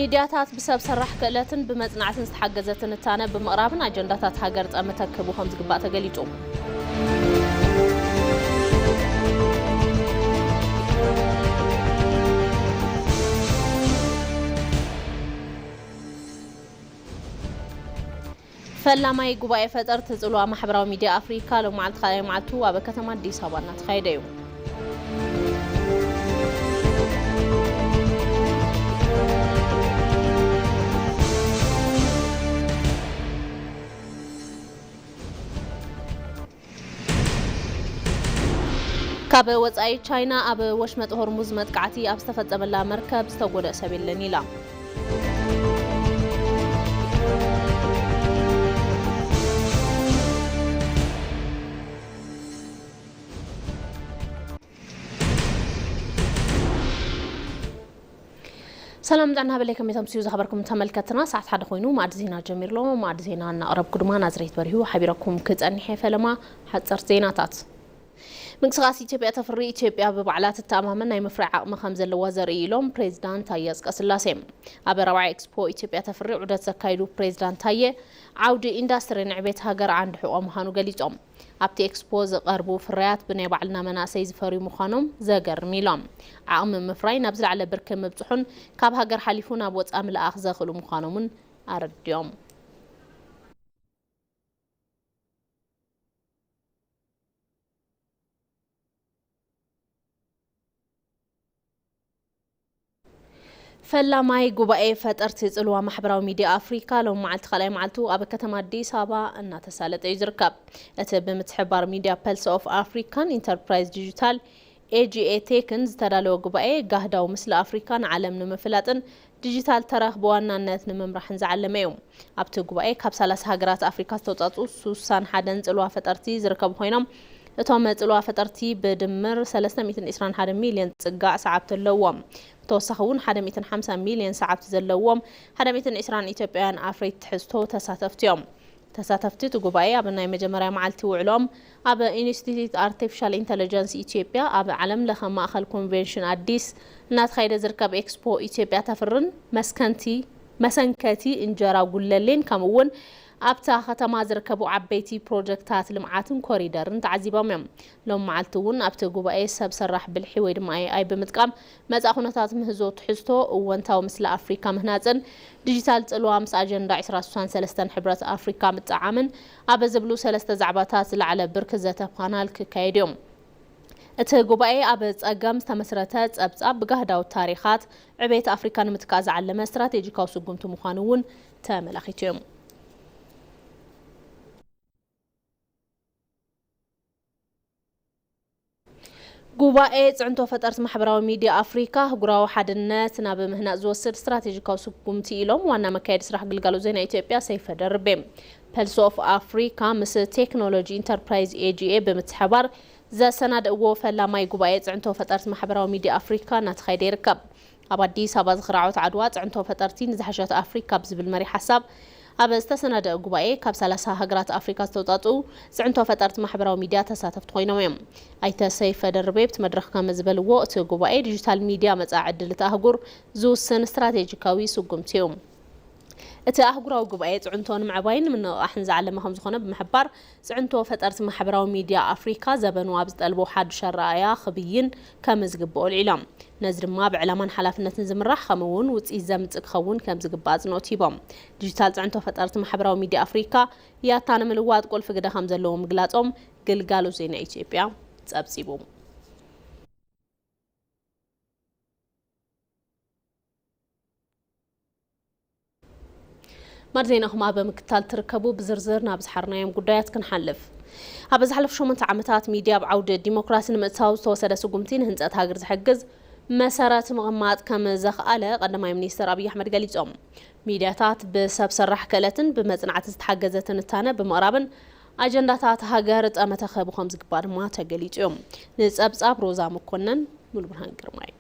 ሚድያታት ብሰብ ሰራሕ ክእለትን ብመጽናዕትን ዝተሓገዘ ትንታነ ብምቕራብን ኣጀንዳታት ሃገር ጠመተ ክህቡ ከም ዝግባእ ተገሊጹ። ፈላማይ ጉባኤ ፈጠርቲ ጽልዋ ማሕበራዊ ሚድያ ኣፍሪካ ሎማዓልቲ ካልኣይ መዓልቱ ኣብ ከተማ ኣዲስ ኣበባ እናተኻየደ እዩ። ካብ ወጻኢ ቻይና ኣብ ወሽመጥ ሆርሙዝ መጥቃዕቲ ኣብ ዝተፈጸመላ መርከብ ዝተጎድኣ ሰብ የለን ኢላ። ሰላም ጥዕና በለይ ከመይ ተምስዩ ዝኸበርኩም ተመልከትና፣ ሰዓት ሓደ ኮይኑ መኣዲ ዜና ጀሚሩ ኣሎ። መኣዲ ዜና እናቕረብኩ ድማ ናዝሬት በሪሁ ሓቢረኩም ክጸንሕ እየ። ፈለማ ሓጸርቲ ዜናታት። ምንቅስቃስ ኢትዮጵያ ተፍሪ፣ ኢትዮጵያ ብባዕላ ትተኣማመን ናይ ምፍራይ ዓቕሚ ከም ዘለዋ ዘርኢ ኢሎም ፕሬዚዳንት ታየ ኣጽቀስላሴ። ኣብ ራብዓይ ኤክስፖ ኢትዮጵያ ተፍሪ ዑደት ዘካይዱ ፕሬዚዳንት ታየ፣ ዓውዲ ኢንዳስትሪ ንዕቤት ሃገር ዓንዲ ሕቖ ምዃኑ ገሊጾም። ኣብቲ ኤክስፖ ዝቐርቡ ፍርያት ብናይ ባዕልና መናእሰይ ዝፈርዩ ምዃኖም ዘገርም ኢሎም። ዓቕሚ ምፍራይ ናብ ዝለዓለ ብርኪ ምብጽሑን ካብ ሃገር ሓሊፉ ናብ ወጻኢ ምልኣኽ ዘኽእሉ ምዃኖምን ኣረዲኦም። ፈላማይ ጉባኤ ፈጠርቲ ጽልዋ ማሕበራዊ ሚድያ ኣፍሪካ ሎም መዓልቲ ካልኣይ መዓልቱ ኣብ ከተማ ኣዲስ ኣበባ እናተሳለጠ እዩ ዝርከብ። እቲ ብምትሕብባር ሚድያ ፐልስ ኦፍ ኣፍሪካን ኢንተርፕራይዝ ዲጂታል ኤጂኤ ቴክን ዝተዳለወ ጉባኤ ጋህዳዊ ምስሊ ኣፍሪካ ንዓለም ንምፍላጥን ዲጂታል ተረኽ ብዋናነት ንምምራሕን ዝዓለመ እዩ። ኣብቲ ጉባኤ ካብ ሰላሳ ሃገራት ኣፍሪካ ዝተውፃፅኡ ሱሳን ሓደን ጽልዋ ፈጠርቲ ዝርከቡ ኮይኖም፣ እቶም ጽልዋ ፈጠርቲ ብድምር ሰለስተ ሚእትን ዕስራን ሓደን ሚልዮን ጽጋዕ ሰዓብቲ ኣለዎም። ብተወሳኺ እውን ሓደ ሚእትን ሓምሳን ሚልዮን ሰዓብቲ ዘለዎም ሓደ ሚእትን ዕስራን ኢትዮጵያውያን ኣፍረይቲ ትሕዝቶ ተሳተፍቲ እዮም። ተሳተፍቲ እቲ ጉባኤ ኣብ ናይ መጀመርያ መዓልቲ ውዕሎም ኣብ ኢንስቲትዩት ኣርቲፊሻል ኢንተለጀንስ ኢትዮጵያ ኣብ ዓለም ለኸ ማእኸል ኮንቬንሽን ኣዲስ እናተኻየደ ዝርከብ ኤክስፖ ኢትዮጵያ ተፍርን መስከንቲ መሰንከቲ እንጀራ ጉለሌን ከምኡ እውን ኣብታ ከተማ ዝርከቡ ዓበይቲ ፕሮጀክታት ልምዓትን ኮሪደርን ተዓዚቦም እዮም። ሎም መዓልቲ እውን ኣብቲ ጉባኤ ሰብ ሰራሕ ብልሒ ወይ ድማ ኤኣይ ብምጥቃም መጻኢ ኩነታት ምህዞ ትሕዝቶ፣ እወንታዊ ምስሊ ኣፍሪካ ምህናጽን ዲጂታል ጽልዋ ምስ ኣጀንዳ ዕስራ ስሳን ሰለስተን ሕብረት ኣፍሪካ ምጥዓምን ኣብ ዝብሉ ሰለስተ ዛዕባታት ዝለዓለ ብርኪ ዘተ ፓናል ክካየድ እዮም። እቲ ጉባኤ ኣብ ጸገም ዝተመስረተ ጸብጻብ ብጋህዳዊ ታሪኻት ዕቤት ኣፍሪካ ንምትካእ ዝዓለመ ስትራቴጂካዊ ስጉምቲ ምዃኑ እውን ተመላኺቱ እዩ። ጉባኤ ጽዕንቶ ፈጠርቲ ማሕበራዊ ሚድያ ኣፍሪካ ኣህጉራዊ ሓድነት ናብ ምህናጽ ዝወስድ ስትራቴጂካዊ ስጉምቲ ኢሎም ዋና መካየዲ ስራሕ ግልጋሎት ዜና ኢትዮጵያ ሰይፈ ደርቤ። ፐልስ ኦፍ ኣፍሪካ ምስ ቴክኖሎጂ ኢንተርፕራይዝ ኤጂኤ ብምትሕባር ዘሰናደእዎ ፈላማይ ጉባኤ ጽዕንቶ ፈጠርቲ ማሕበራዊ ሚድያ ኣፍሪካ እናተኻየደ ይርከብ። ኣብ ኣዲስ ኣበባ ዝኽሪ ዓወት ዓድዋ ጽዕንቶ ፈጠርቲ ንዝሓሸት ኣፍሪካ ብዝብል መሪ ሓሳብ ኣብ ዝተሰናደአ ጉባኤ ካብ ሰላሳ ሃገራት ኣፍሪካ ዝተውፃፅኡ ጽዕንቶ ፈጠርቲ ማሕበራዊ ሚድያ ተሳተፍቲ ኮይኖም እዮም። ኣይተ ሰይፈ ደርቤ ኣብቲ መድረኽ ከም ዝበልዎ እቲ ጉባኤ ዲጂታል ሚድያ መጻኢ ዕድል እቲ ኣህጉር ዝውስን ስትራቴጂካዊ ስጉምቲ እዩ። እቲ ኣህጉራዊ ጉባኤ ጽዕንቶ ንምዕባይን ንምንቕቓሕን ዝዓለመ ከም ዝኾነ ብምሕባር፣ ጽዕንቶ ፈጠርቲ ማሕበራዊ ሚድያ ኣፍሪካ ዘበኑ ኣብ ዝጠልቦ ሓዱሽ ኣረኣእያ ክብይን ከም ዝግብኦ ኣልዒሎም። ነዚ ድማ ብዕላማን ሓላፍነትን ዝምራሕ ከምኡ እውን ውፅኢት ዘምፅእ ክኸውን ከም ዝግባእ ኣፅንኦት ሂቦም። ዲጂታል ጽዕንቶ ፈጠርቲ ማሕበራዊ ሚድያ ኣፍሪካ ያታ ንምልዋጥ ቁልፊ ግደ ከም ዘለዎ ምግላፆም ግልጋሎት ዜና ኢትዮጵያ ጸብጺቡ። ማድ ዜናኹም ኣብ ምክታል ትርከቡ። ብዝርዝር ናብ ዝሓርናዮም ጉዳያት ክንሓልፍ። ኣብ ዝሓለፉ ሸሞንተ ዓመታት ሚድያ ኣብ ዓውዲ ዲሞክራሲ ንምእታው ዝተወሰደ ስጉምቲ ንህንጸት ሃገር ዝሕግዝ መሰረት ምቕማጥ ከም ዘኽኣለ ቀዳማይ ሚኒስትር ኣብይ ኣሕመድ ገሊጾም። ሚድያታት ብሰብ ሰራሕ ክእለትን ብመጽናዕቲ ዝተሓገዘ ትንታነ ብምቕራብን ኣጀንዳታት ሃገር ጠመተ ክህቡ ከም ዝግባእ ድማ ተገሊጹ እዩ። ንጸብጻብ ሮዛ መኮነን፣ ሙሉብርሃን ግርማይ።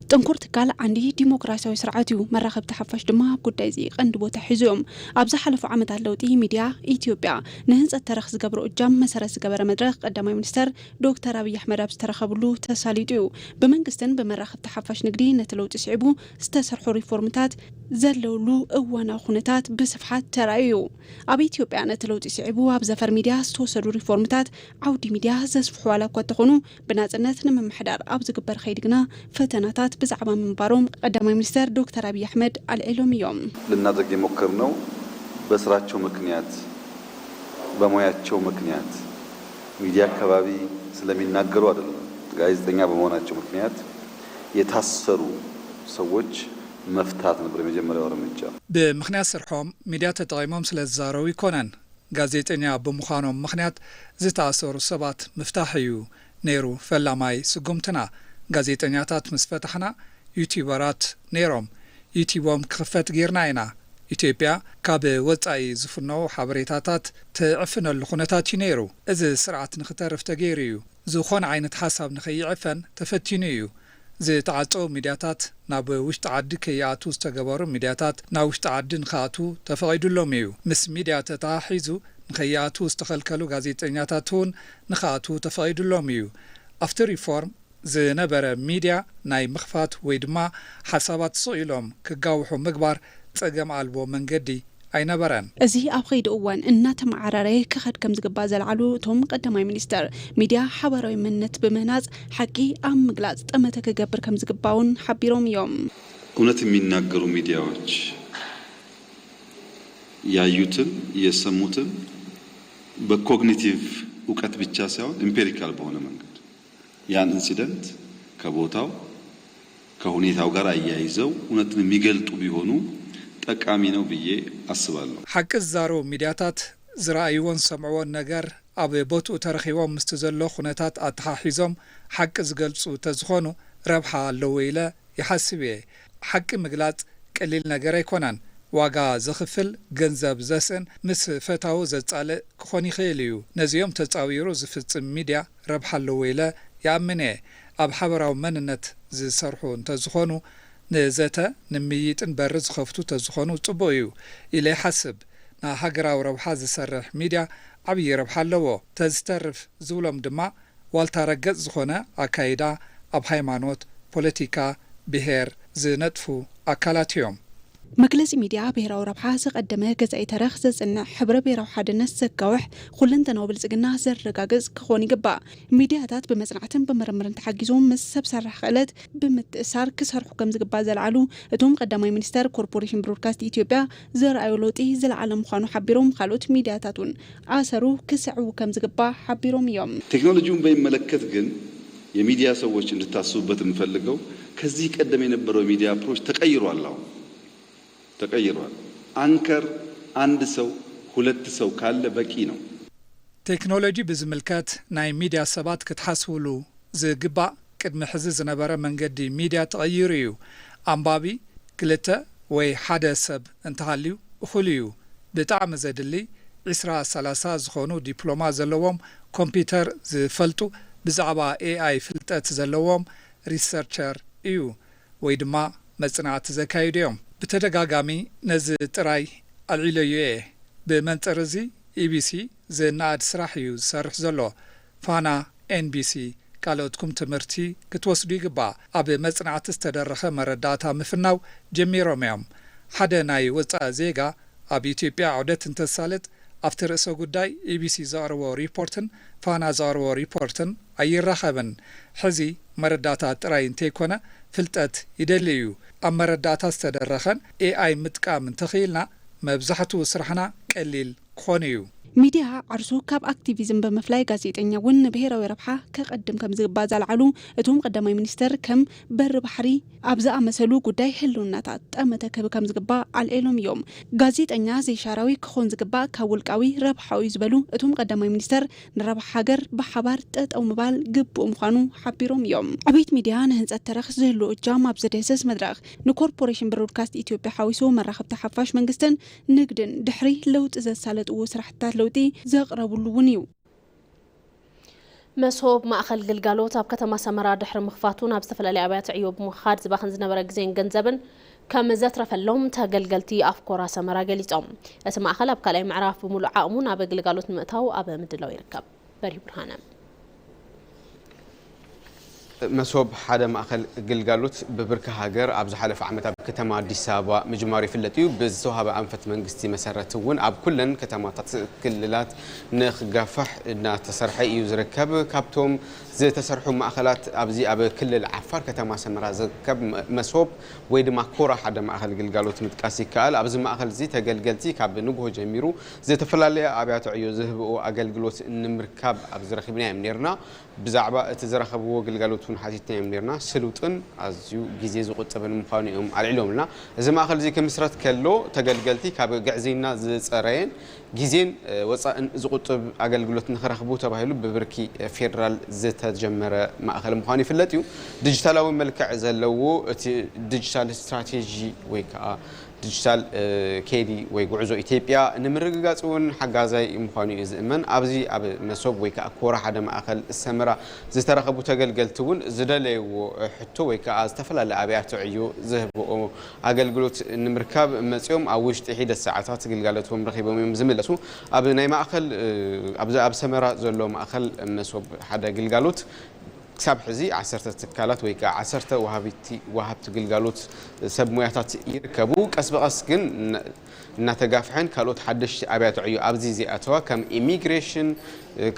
ጥንኩር ትካል ዓንዲ ዲሞክራሲያዊ ስርዓት እዩ። መራኸብቲ ሓፋሽ ድማ ኣብ ጉዳይ እዚ ቀንዲ ቦታ ሒዙ እዮም። ኣብ ዝሓለፉ ዓመታት ለውጢ ሚድያ ኢትዮጵያ ንህንፀት ተረኽ ዝገብሮ እጃም መሰረት ዝገበረ መድረኽ ቀዳማይ ሚኒስተር ዶክተር ኣብይ ኣሕመድ ኣብ ዝተረኸብሉ ተሳሊጡ እዩ። ብመንግስትን ብመራኸብቲ ሓፋሽ ንግዲ ነቲ ለውጢ ስዒቡ ዝተሰርሑ ሪፎርምታት ዘለውሉ እዋናዊ ኩነታት ብስፍሓት ተራእዩ እዩ። ኣብ ኢትዮጵያ ነቲ ለውጢ ስዒቡ ኣብ ዘፈር ሚድያ ዝተወሰዱ ሪፎርምታት ዓውዲ ሚድያ ዘስፍሑ ዋላ እኳ እንተኾኑ ብናጽነት ንምምሕዳር ኣብ ዝግበር ከይዲ ግና ፈተናታት ብዛዕባ ምንባሮም ቀዳማይ ሚኒስተር ዶክተር ኣብይ ኣሕመድ ኣልዒሎም እዮም። ልናደርግ የሞከርነው በስራቸው ምክንያት በሙያቸው ምክንያት ሚዲያ አካባቢ ስለሚናገሩ አይደለም። ጋዜጠኛ በመሆናቸው ምክንያት የታሰሩ ሰዎች መፍታት ነበር የመጀመሪያው እርምጃ። ብምኽንያት ስርሖም ሚድያ ተጠቒሞም ስለ ዝዛረቡ ኣይኮነን። ጋዜጠኛ ብምዃኖም ምኽንያት ዝተኣሰሩ ሰባት ምፍታሕ እዩ ነይሩ ፈላማይ ስጉምትና። ጋዜጠኛታት ምስ ፈታሕና ዩቲዩበራት ነይሮም። ዩቲዩቦም ክኽፈት ገይርና ኢና። ኢትዮጵያ ካብ ወጻኢ ዝፍነዉ ሓበሬታታት ትዕፍነሉ ኩነታት እዩ ነይሩ። እዚ ስርዓት ንኽተርፍ ተገይሩ እዩ። ዝኾነ ዓይነት ሓሳብ ንኸይዕፈን ተፈቲኑ እዩ። ዝተዓጸዉ ሚድያታት ናብ ውሽጢ ዓዲ ከይኣትዉ ዝተገበሩ ሚድያታት ናብ ውሽጢ ዓዲ ንኽኣትዉ ተፈቒዱሎም እዩ። ምስ ሚድያ ተተሓሒዙ ንኸይኣትዉ ዝተኸልከሉ ጋዜጠኛታት እውን ንኽኣትዉ ተፈቒዱሎም እዩ። ኣብቲ ሪፎርም ዝነበረ ሚድያ ናይ ምኽፋት ወይ ድማ ሓሳባት ስቕ ኢሎም ክጋውሑ ምግባር ጸገም ኣልቦ መንገዲ ኣይነበረን። እዚ ኣብ ኸይዲ እዋን እናተመዓራረየ ክኸድ ከም ዝግባእ ዘልዓሉ እቶም ቀዳማይ ሚኒስተር፣ ሚድያ ሓባራዊ መንነት ብምህናጽ ሓቂ ኣብ ምግላጽ ጠመተ ክገብር ከም ዝግባእ እውን ሓቢሮም እዮም። እውነት የሚናገሩ ሚዲያዎች ያዩትን የሰሙትን በኮግኒቲቭ እውቀት ብቻ ሳይሆን ኢምፔሪካል በሆነ መንገድ ያን ኢንሲደንት ከቦታው ከሁኔታው ጋር አያይዘው እውነትን የሚገልጡ ቢሆኑ ጠቃሚ ነው ብዬ አስባለሁ። ሓቂ ዝዛረቡ ሚድያታት ዝረኣይዎን ዝሰምዕዎን ነገር ኣብ ቦትኡ ተረኺቦም ምስቲ ዘሎ ኩነታት ኣተሓሒዞም ሓቂ ዝገልጹ ተዝኾኑ ረብሓ ኣለዎ ኢለ ይሓስብ እየ። ሓቂ ምግላጽ ቀሊል ነገር ኣይኮነን። ዋጋ ዘኽፍል፣ ገንዘብ ዘስእን ምስ ፈታዉ ዘጻልእ ክኾን ይኽእል እዩ። ነዚኦም ተጻዊሩ ዝፍጽም ሚድያ ረብሓ ኣለዎ ኢለ ይኣምን እየ። ኣብ ሓበራዊ መንነት ዝሰርሑ እንተዝኾኑ፣ ንዘተ ንምይይጥን በሪ ዝኸፍቱ ተዝኾኑ ጽቡቕ እዩ ኢለ ይሓስብ። ንሃገራዊ ረብሓ ዝሰርሕ ሚድያ ዓብዪ ረብሓ ኣለዎ። ተዝተርፍ ዝብሎም ድማ ዋልታ ረገጽ ዝኾነ ኣካይዳ ኣብ ሃይማኖት፣ ፖለቲካ፣ ብሄር ዝነጥፉ ኣካላት እዮም። መግለጺ ሚድያ ብሄራዊ ረብሓ ዘቐደመ ገዛኢ ተረኽ ዘጽንዕ፣ ሕብረ ብሄራዊ ሓድነት ዘጋውሕ፣ ኩለንተናዊ ብልጽግና ዘረጋግጽ ክኾን ይግባእ። ሚድያታት ብመጽናዕትን ብምርምርን ተሓጊዞም ምስ ሰብ ሰራሕ ክእለት ብምትእሳር ክሰርሑ ከም ዝግባእ ዘልዓሉ እቶም ቀዳማይ ሚኒስተር፣ ኮርፖሬሽን ብሮድካስት ኢትዮጵያ ዘርኣዮ ለውጢ ዝለዓለ ምዃኑ ሓቢሮም፣ ካልኦት ሚድያታት እውን ኣሰሩ ክስዕቡ ከም ዝግባእ ሓቢሮም እዮም። ቴክኖሎጂውን በሚመለከት ግን የሚዲያ ሰዎች እንድታስቡበት የምፈልገው ከዚህ ቀደም የነበረው የሚዲያ አፕሮች ተቀይሯል። አሁን ተቀይሯል። አንከር አንድ ሰው ሁለት ሰው ካለ በቂ ነው። ቴክኖሎጂ ብዝምልከት ናይ ሚድያ ሰባት ክትሓስብሉ ዝግባእ ቅድሚ ሕዚ ዝነበረ መንገዲ ሚድያ ተቐይሩ እዩ። ኣንባቢ ክልተ ወይ ሓደ ሰብ እንተሃልዩ እኹል እዩ። ብጣዕሚ ዘድሊ ዒስራ ሰላሳ ዝኾኑ ዲፕሎማ ዘለዎም ኮምፒተር ዝፈልጡ ብዛዕባ ኤኣይ ፍልጠት ዘለዎም ሪሰርቸር እዩ ወይ ድማ መጽናዕቲ ዘካይዱ እዮም። ብተደጋጋሚ ነዚ ጥራይ ኣልዒለዮ እየ። ብመንጽር እዚ ኢቢሲ ዝነኣድ ስራሕ እዩ ዝሰርሕ ዘሎ። ፋና፣ ኤንቢሲ ካልኦትኩም ትምህርቲ ክትወስዱ ይግባእ። ኣብ መጽናዕቲ ዝተደረኸ መረዳእታ ምፍናው ጀሚሮም እዮም። ሓደ ናይ ወጻኢ ዜጋ ኣብ ኢትዮጵያ ዑደት እንተሳልጥ ኣብቲ ርእሰ ጉዳይ ኢቢሲ ዘቕርቦ ሪፖርትን ፋና ዘቕርቦ ሪፖርትን ኣይራኸብን። ሕዚ መረዳእታ ጥራይ እንተይኮነ ፍልጠት ይደሊ እዩ። ኣብ መረዳእታ ዝተደረኸን ኤኣይ ምጥቃም እንተኽኢልና መብዛሕትኡ ስራሕና ቀሊል ክኾን እዩ። ሚድያ ዓርሱ ካብ ኣክቲቪዝም ብምፍላይ ጋዜጠኛ እውን ንብሄራዊ ረብሓ ከቐድም ከም ዝግባእ ዘልዓሉ እቶም ቀዳማይ ሚኒስተር ከም በሪ ባሕሪ ኣብ ዝኣመሰሉ ጉዳይ ህልውናታት ጠመተ ክህብ ከም ዝግባእ ኣልዒሎም እዮም። ጋዜጠኛ ዘይሻራዊ ክኾን ዝግባእ ካብ ውልቃዊ ረብሓኡ እዩ ዝበሉ እቶም ቀዳማይ ሚኒስተር ንረብሓ ሃገር ብሓባር ጠጠው ምባል ግቡእ ምዃኑ ሓቢሮም እዮም። ዕቤት ሚድያ ንህንፀት ተረኽ ዝህሉ እጃም ኣብ ዝድህስስ መድረኽ ንኮርፖሬሽን ብሮድካስት ኢትዮጵያ ሓዊሱ መራኸብቲ ሓፋሽ መንግስትን ንግድን ድሕሪ ለውጢ ዘሳለጥዎ ስራሕትታት ለውጢ ዘቕረብሉ እውን እዩ። መሶብ ማእኸል ግልጋሎት ኣብ ከተማ ሰመራ ድሕሪ ምኽፋቱ ናብ ዝተፈላለዩ ኣብያተ ዕዮ ብምኻድ ዝባኽን ዝነበረ ግዜን ገንዘብን ከም ዘትረፈሎም ተገልገልቲ ኣፍኮራ ሰመራ ገሊጾም። እቲ ማእኸል ኣብ ካልኣይ ምዕራፍ ብምሉእ ዓቕሙ ናብ ግልጋሎት ንምእታው ኣብ ምድላው ይርከብ። በሪሁ ብርሃነ። መሶብ ሓደ ማእኸል ግልጋሎት ብብርኪ ሃገር ኣብ ዝሓለፈ ዓመት ኣብ ከተማ ኣዲስ ኣበባ ምጅማሩ ይፍለጥ እዩ። ብዝተዋሃበ ኣንፈት መንግስቲ መሰረት እውን ኣብ ኩለን ከተማታት ክልላት ንክጋፋሕ እናተሰርሐ እዩ ዝርከብ። ካብቶም ዝተሰርሑ ማእኸላት ኣብዚ ኣብ ክልል ዓፋር ከተማ ሰመራ ዝርከብ መሶብ ወይ ድማ ኮራ ሓደ ማእኸል ግልጋሎት ምጥቃስ ይከኣል። ኣብዚ ማእኸል እዚ ተገልገልቲ ካብ ንግሆ ጀሚሩ ዝተፈላለያ ኣብያተ ዕዮ ዝህብኦ ኣገልግሎት ንምርካብ ኣብዚ ረኺብናዮም ነይርና። ብዛዕባ እቲ ዝረኸብዎ ግልጋሎት እውን ሓቲትናዮም ነይርና። ስሉጥን ኣዝዩ ግዜ ዝቑጥብን ምዃኑ እዮም ኣልዒሎምልና። እዚ ማእኸል እዚ ክምስረት ከሎ ተገልገልቲ ካብ ግዕዝይና ዝፀረየን ግዜን ወፃእን ዝቑጥብ ኣገልግሎት ንኽረኽቡ ተባሂሉ ብብርኪ ፌዴራል ዝተጀመረ ማእኸል ምዃኑ ይፍለጥ እዩ። ዲጂታላዊ መልክዕ ዘለዎ እቲ ዲጂታል ስትራቴጂ ወይ ከዓ ዲጂታል ከይዲ ወይ ጉዕዞ ኢትዮጵያ ንምርግጋፅ እውን ሓጋዛይ ምዃኑ እዩ ዝእመን። ኣብዚ ኣብ መሶብ ወይ ከዓ ኮራ ሓደ ማእኸል ሰመራ ዝተረኸቡ ተገልገልቲ እውን ዝደለይዎ ሕቶ ወይ ከዓ ዝተፈላለየ ኣብያተ ዕዮ ዝህብኦ ኣገልግሎት ንምርካብ መፂኦም ኣብ ውሽጢ ሒደት ሰዓታት ግልጋሎቶም ረኺቦም እዮም ዝምለሱ። ኣብ ናይ ማእኸል ኣብዚ ኣብ ሰመራ ዘሎ ማእኸል መሶብ ሓደ ግልጋሎት ክሳብ ሕዚ ዓሰርተ ትካላት ወይ ከዓ ዓሰርተ ወሃብቲ ግልጋሎት ሰብ ሞያታት ይርከቡ። ቀስ ብቐስ ግን እናተጋፍሐን ካልኦት ሓደሽቲ ኣብያተ ዕዮ ኣብዚ ዘይኣተዋ ከም ኢሚግሬሽን፣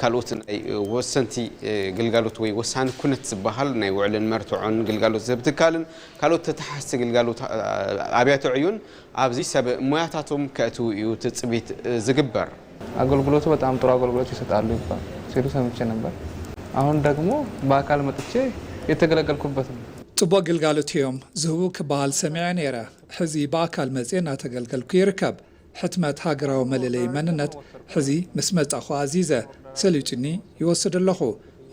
ካልኦት ናይ ወሰንቲ ግልጋሎት ወይ ወሳኒ ኩነት ዝበሃል ናይ ውዕልን መርትዖን ግልጋሎት ዝህብ ትካልን ካልኦት ተተሓዝቲ ግልጋሎት ኣብያተ ዕዮን ኣብዚ ሰብ ሞያታቶም ከእትዉ እዩ ትፅቢት ዝግበር። አገልግሎቱ በጣም ጥሩ አገልግሎት ይሰጣሉ ይባል ሲሉ ሰምቼ ነበር። አሁን ደግሞ በአካል መጥቼ የተገለገልኩበት ነው። ጽቡቕ ግልጋሎት እዮም ዝህቡ ክበሃል ሰሚዐ ነይረ። ሕዚ ብኣካል መጽየ እናተገልገልኩ ይርከብ። ሕትመት ሃገራዊ መለለይ መንነት ሕዚ ምስ መጻኹ ኣዚዘ ሰሊጡኒ ይወስድ ኣለኹ።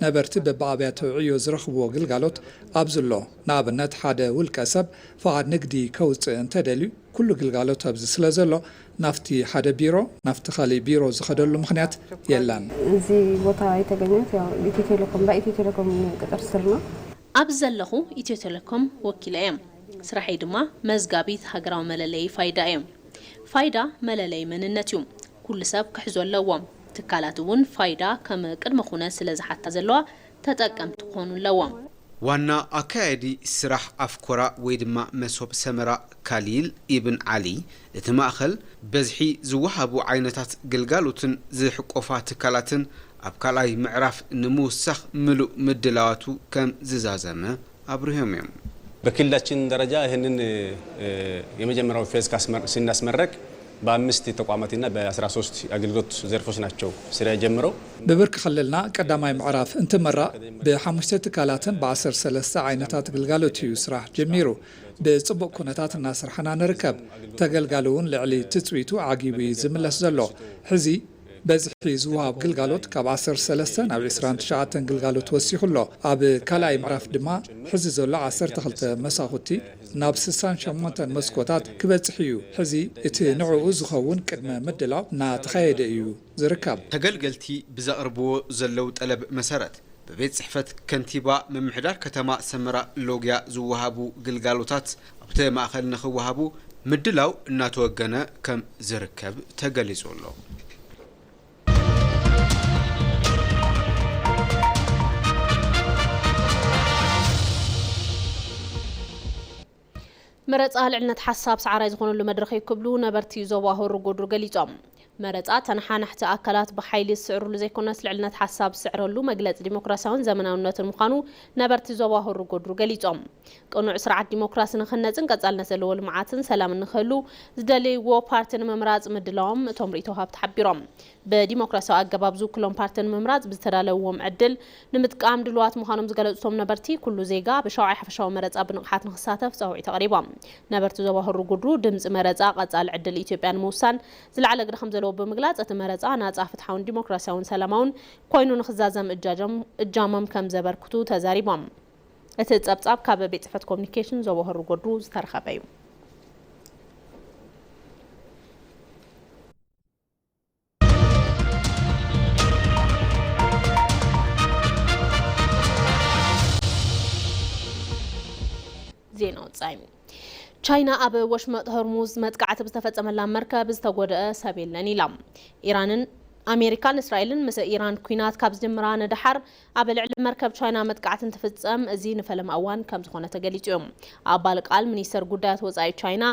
ነበርቲ በብኣብያተ ዕዮ ዝረኽብዎ ግልጋሎት ኣብዚ ኣሎ። ንኣብነት ሓደ ውልቀ ሰብ ፍቓድ ንግዲ ከውጽእ እንተደልዩ ኩሉ ግልጋሎት ኣብዚ ስለ ዘሎ ናብቲ ሓደ ቢሮ ናብቲ ካሊእ ቢሮ ዝኸደሉ ምኽንያት የለን። እዚህ ቦታ የተገኘሁት ያው ኢትዮ ቴሌኮም በኢትዮ ቴሌኮም ቅጥር ስር ነው። ኣብዚ ዘለኹ ኢትዮ ቴሌኮም ወኪለ እየ። ስራሐይ ድማ መዝጋቢት ሃገራዊ መለለዪ ፋይዳ እየ። ፋይዳ መለለዪ መንነት እዩ። ኩሉ ሰብ ክሕዞ ኣለዎ። ትካላት እውን ፋይዳ ከም ቅድመ ኩነት ስለ ዝሓታ ዘለዋ ተጠቀምቲ ክኾኑ ኣለዎም። ዋና ኣካያዲ ስራሕ ኣፍኮራ ወይ ድማ መሶብ ሰመራ ካሊል ኢብን ዓሊ፣ እቲ ማእኸል በዝሒ ዝወሃቡ ዓይነታት ግልጋሎትን ዝሕቆፋ ትካላትን ኣብ ካልኣይ ምዕራፍ ንምውሳኽ ምሉእ ምድላዋቱ ከም ዝዛዘመ ኣብሪሆም እዮም። በክልላችን ደረጃ ይህንን የመጀመሪያው ፌዝ ስናስመረቅ በአምስት ተቋማትና በአስራ ሶስት የአገልግሎት ዘርፎች ናቸው ስራ የጀመረው። ብብርኪ ክልልና ቀዳማይ ምዕራፍ እንትምራቕ ብሓሙሽተ ትካላትን ብዓሰርተ ሰለስተ ዓይነታት ግልጋሎት እዩ ስራሕ ጀሚሩ። ብፅቡቕ ኩነታት እናሰርሐና ንርከብ። ተገልጋሊ እውን ልዕሊ ትፅቢቱ ዓጊቡ እዩ ዝምለስ ዘሎ። ሕዚ በዝሒ ዝወሃብ ግልጋሎት ካብ ዓሰርተ ሰለስተ ናብ ዕስራን ትሽዓተን ግልጋሎት ወሲኹ ኣሎ። ኣብ ካልኣይ ምዕራፍ ድማ ሕዚ ዘሎ ዓሰርተ ክልተ መሳኹቲ ናብ ስሳን ሸሞንተን መስኮታት ክበጽሕ እዩ። ሕዚ እቲ ንዕኡ ዝኸውን ቅድመ ምድላው እናተኻየደ እዩ ዝርከብ። ተገልገልቲ ብዘቕርብዎ ዘለዉ ጠለብ መሰረት ብቤት ጽሕፈት ከንቲባ ምምሕዳር ከተማ ሰመራ ሎጊያ ዝወሃቡ ግልጋሎታት ኣብቲ ማእኸል ንኽወሃቡ ምድላው እናተወገነ ከም ዝርከብ ተገሊጹ ኣሎ። መረፃ ልዕልነት ሓሳብ ሰዓራይ ዝኾነሉ መድረኽ እዩ ክብሉ ነበርቲ ዞባ ሆሮ ጉድሩ ገሊፆም። መረፃ ተነሓናሕቲ ኣካላት ብሓይሊ ዝስዕርሉ ዘይኮነስ ልዕልነት ሓሳብ ዝስዕረሉ መግለፂ ዲሞክራሲያውን ዘመናውነትን ምዃኑ ነበርቲ ዞባ ሆሮ ጉድሩ ገሊፆም። ቅኑዕ ስርዓት ዲሞክራሲ ንክህነፅን ቀፃልነት ዘለዎ ልምዓትን ሰላምን ንክህሉ ዝደለይዎ ፓርቲ ንምምራፅ ምድላዎም እቶም ርኢቶ ሃብቲ ሓቢሮም። ብዲሞክራሲያዊ ኣገባብ ዝውክሎም ፓርቲ ንምምራፅ ብዝተዳለውዎም ዕድል ንምጥቃም ድሉዋት ምዃኖም ዝገለፁ እቶም ነበርቲ ኩሉ ዜጋ ብሻውዓይ ሓፈሻዊ መረፃ ብንቕሓት ንክሳተፍ ፀውዒት ኣቕሪቦም። ነበርቲ ዞባ ሆሮ ጉድሩ ድምፂ መረፃ ቀፃሊ ዕድል ኢትዮጵያ ንምውሳን ዝለዓለ ግደ ከምዘለዎ ብምግላፅ እቲ መረፃ ናፃ ፍትሓውን ዲሞክራሲያውን ሰላማውን ኮይኑ ንክዛዘም እጃሞም ከምዘበርክቱ ተዛሪቦም። እቲ ፀብፃብ ካብ ቤት ፅሕፈት ኮሙኒኬሽን ዞባ ሆሮ ጉድሩ ዝተረኸበ እዩ። ቻይና ኣብ ወሽመጥ ሆርሙዝ መጥቃዕቲ ብዝተፈጸመላ መርከብ ዝተጎድአ ሰብ የለን ኢላ። ኢራንን ኣሜሪካን እስራኤልን ምስ ኢራን ኲናት ካብ ዝጅምራ ንደሓር ኣብ ልዕሊ መርከብ ቻይና መጥቃዕቲ እንትፍጸም እዚ ንፈለማ እዋን ከም ዝኾነ ተገሊጹ እዩ። ኣባል ቃል ሚኒስተር ጉዳያት ወጻኢ ቻይና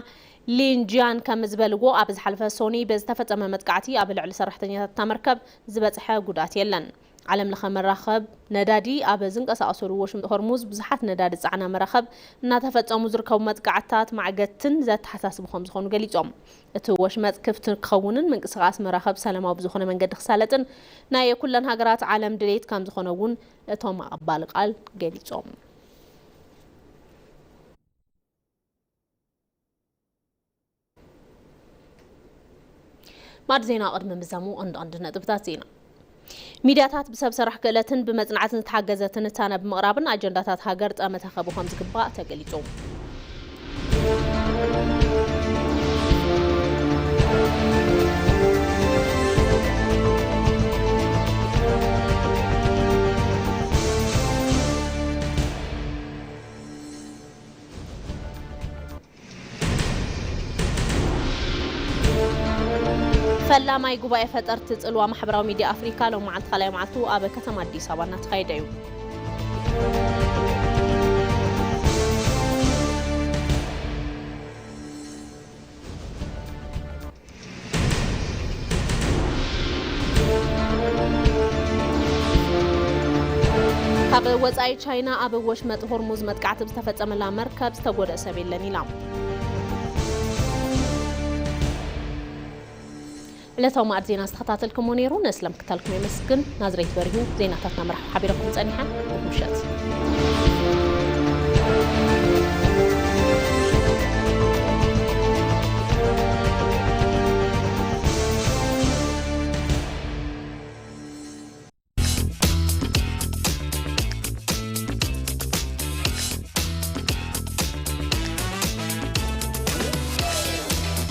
ሊን ጂያን ከም ዝበልዎ፣ ኣብ ዝሓለፈ ሶኒ ብዝተፈጸመ መጥቃዕቲ ኣብ ልዕሊ ሰራሕተኛታት እታ መርከብ ዝበጽሐ ጉድኣት የለን። ዓለም ለኸ መራኸብ ነዳዲ ኣብ ዝንቀሳቐሰሉ ወሽመጥ ሆርሙዝ ብዙሓት ነዳዲ ዝጸዓና መራኸብ እናተፈጸሙ ዝርከቡ መጥቃዕትታት ማዕገትን ዘተሓሳስቡ ከም ዝኾኑ ገሊጾም። እቲ ወሽመጥ ክፍቲ ክኸውንን ምንቅስቓስ መራኸብ ሰላማዊ ብዝኾነ መንገዲ ክሳለጥን ናይ ኩለን ሃገራት ዓለም ድሌት ከም ዝኾነ እውን እቶም ኣባል ቃል ገሊጾም። ማድ ዜና ቅድሚ ምዛሙ ቀንዲ ቀንዲ ነጥብታት ዜና። ሚድያታት ብሰብ ሰራሕ ክእለትን ብመጽናዕትን ዝተሓገዘ ትንታነ ብምቕራብን ኣጀንዳታት ሃገር ጠመተ ክህቡ ከም ዝግባእ ተገሊጹ። ፈላማይ ጉባኤ ፈጠርቲ ጽልዋ ማሕበራዊ ሚድያ ኣፍሪካ ሎም መዓልቲ ካልኣይ መዓልቱ ኣብ ከተማ ኣዲስ ኣበባ እናተኻየደ እዩ። ካብ ወጻኢ ቻይና ኣብ ወሽመጥ ሆርሙዝ መጥቃዕቲ ዝተፈጸመላ መርከብ ዝተጎድአ ሰብ የለን ኢላ። ዕለታዊ ማዕድ ዜና ዝተኸታተልኩሞ ነይሩ። ነስለም ክታልኩም የመስግን። ናዝሬት በሪሁ ዜናታትና ምራሕ ሓቢረኩም ጸኒሐ። ምሸት